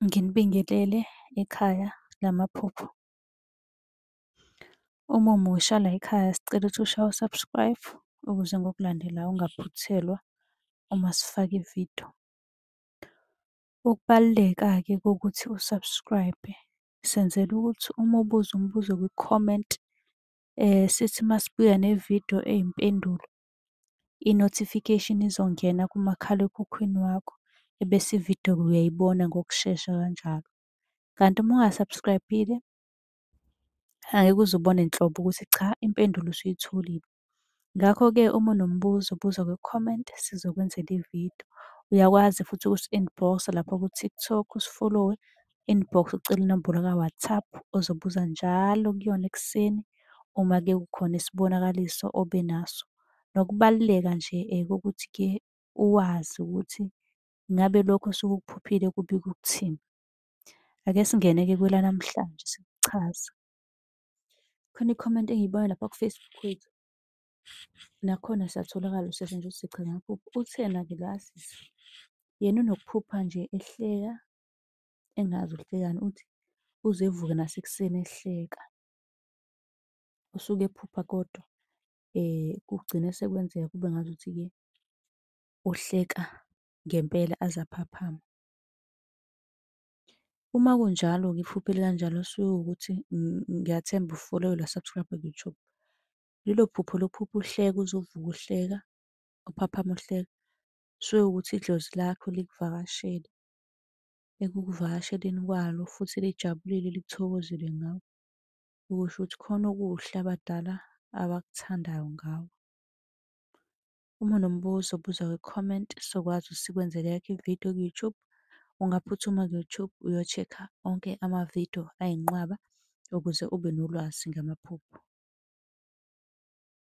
Nginibingelele ekhaya lamaphupho. Uma umusha layikhaya sicela ukuthi ushaye u-subscribe ukuze ngokulandelayo ungaphuthelwa uma sifaka ividiyo. Ukubaluleka-ke kokuthi u-subscribe-e, senzela ukuthi uma ubuza umbuzo kwi-comment, sithi uma sibuya nevidiyo eyimpendulo, i-notification izongena kumakhalekhukhwini wakho, ebese ividiyo-ke uyayibona ngokushesha kanjalo. Kanti uma unga-subscribe-ile, angeke uze ubone nhlobo ukuthi cha impendulo usuyitholile. Ngakho-ke uma unombuzo buza kwi-comment sizokwenzela ividiyo. Uyakwazi futhi ukusi-inbox-a lapha ku-TikTok usifolowe, inbox ucele inombolo ka-WhatsApp ozobuza njalo kuyona ekuseni uma-ke kukhona isibonakaliso obe naso. Nokubaluleka nje kokuthi-ke uwazi ukuthi ngabe lokhu osuke ukuphuphile kubika ukuthini. Ake singene-ke kwelanamhlanje sikuchaze. Khona i-comment engiyibone lapha ku-Facebook wethu, nakhona siyatholakala usesha nje uthi Sichaza Ngamaphupho. Uthi ena-ke la sisi, yena unokuphupha nje ehleka, engazi uhlekani, uthi uze evuke nasekuseni ehleka. Usuke ephupha kodwa kugcine sekwenzeka kube ngazuthi-ke uhleka ngempela aze aphaphame. Uma kunjalo-ke iphupho elikanjalo kusuke kuwukuthi ngiyathemba ufolowile wa-subscribe-a ku-YouTube. Lelo phupho lokuphupha uhleka uze uvuke uhleka, uphaphame uhleka, kusuke kuwukuthi idlozi lakho likuvakashele. Ekukuvakasheleni kwalo futhi lijabulile lithokozile ngawe. Okusho ukuthi khona okuhle abadala abakuthandayo ngawe. Uma unombuzo buza kwi-comment sizokwazi ukuthi sikwenzele eyakho ividiyo ku-YouTube. Ungaphuthuma ku-YouTube uyo-check-a onke amavidiyo ayinqwaba ukuze ube nolwazi ngamaphupho.